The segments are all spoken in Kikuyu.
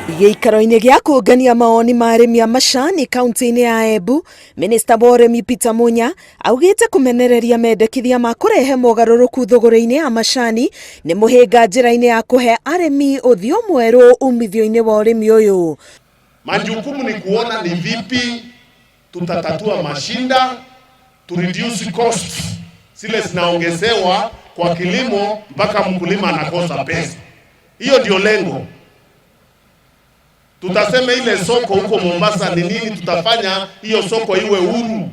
Gĩikaro-inĩ gĩa kũngania mawoni ma arĩmi a macani kaunti-inĩ ya Embu, Minista wa ũrĩmi Peter Munya augĩte kũmenereria mendekithia ma kũrehe mogarũrũku thũgũrĩ-inĩ ya macani nĩ mũhĩnga njĩra-inĩ ya kũhe arĩmi ũthiũ mwerũ umithio-inĩ wa ũrĩmi ũyũ. Majukumu ni kuona ni vipi tutatatua mashinda to reduce costs zile zinaongezewa kwa kilimo mpaka mkulima anakosa pesa. Hiyo ndio lengo. Tutasema ile soko huko Mombasa ni nini, tutafanya hiyo soko iwe huru,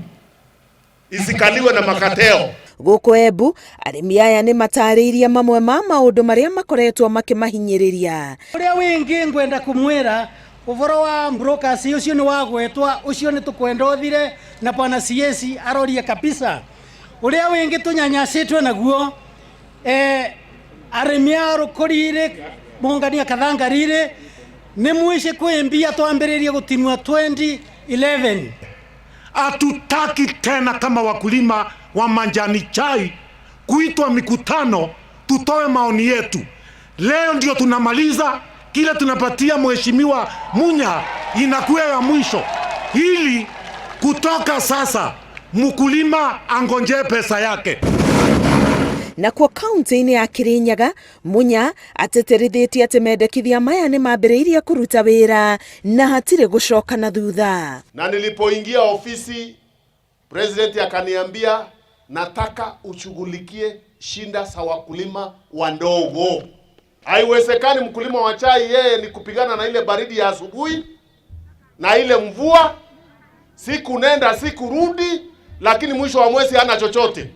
isikaliwe na makateo. Gũkũ Embu, arĩmi aya nĩ matarĩirie mamwe ma maũndũ marĩa makoretwo makĩmahinyĩrĩria. Uria wingi ngwenda kumwira uvoro wa brokers ucio ni wagwetwa, ucio ni tukwenda uthire na bwana CS arorie kabisa. Uria wingi tunyanyacitwe naguo arimi a rukurire mungania kathangarire ni mwici kwi mbia twambiririe gutinua 2011. Hatutaki tena kama wakulima wa majani chai kuitwa mikutano tutoe maoni yetu. Leo ndio tunamaliza kile tunapatia Mheshimiwa Munya, inakuwa ya mwisho, ili kutoka sasa mkulima angonjee pesa yake. Nakuo kaunti-inĩ ya Kirinyaga, Munya atĩtĩrithĩtie atĩ mendekithia maya nĩ mambĩrĩirie kũruta wĩra na hatirĩ gũcoka na thutha. Na nilipoingia ofisi, president akaniambia nataka ushughulikie shinda za wakulima wadogo. Haiwezekani mkulima wa chai yeye ni kupigana na ile baridi ya asubuhi na ile mvua, siku nenda siku rudi, lakini mwisho wa mwezi hana chochote.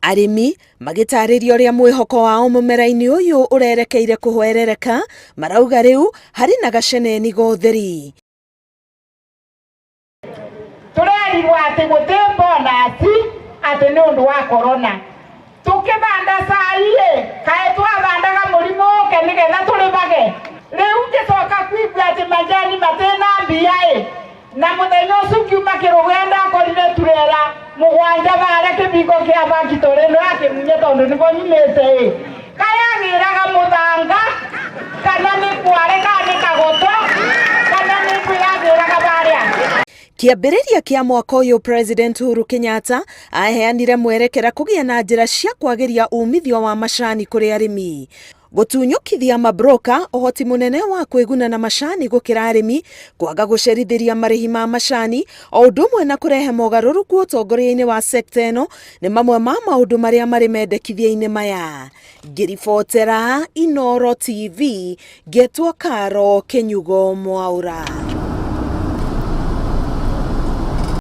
Arĩmi magĩtarĩria ũrĩa mwĩhoko wao mũmera-inĩ ũyũ ũrerekeire kũhwerereka, marauga rĩu harĩ na gaceneni gotheri. Tũrerirwo atĩ gũtĩ bonus atĩ nĩ ũndũ wa corona. Tũkĩbanda cai ĩ, kaĩ twabandaga mũrimũ ũke nĩgetha tũrĩmage. Rĩu ngĩcoka kuigua atĩ majani matĩna mbia ĩ, na mũthenya ũcio ngiuma kĩrũgenda akorire turera mũgwanja barĩa kĩbingo kĩa factory ĩno ya Kĩmunye tondũ nĩbo nyumĩte ĩ. Kayagĩraga mũthanga kana nĩ kware kana nĩ kagoto kana nĩ kwĩyagĩraga barĩa. Kĩambĩrĩria kĩa mwaka ũyũ President Uhuru Kenyatta aheanire mwerekera kũgĩa na njĩra cia kwagĩria umithio wa macani kũrĩ arĩmi. Gũtunyũkithia mabroka ũhoti mũnene wa kwĩguna na macani gũkĩra arĩmi, kwaga gũcerithĩria marĩhi ma macani, o ũndũ ũmwe na kũrehe mogarũrũku ũtongoria-inĩ wa sekta ĩno nĩ mamwe ma maũndũ marĩa marĩ mendekithia-inĩ maya. Ngĩribotera Inooro TV, ngetwo Karo Kĩnyugo Mwaũra.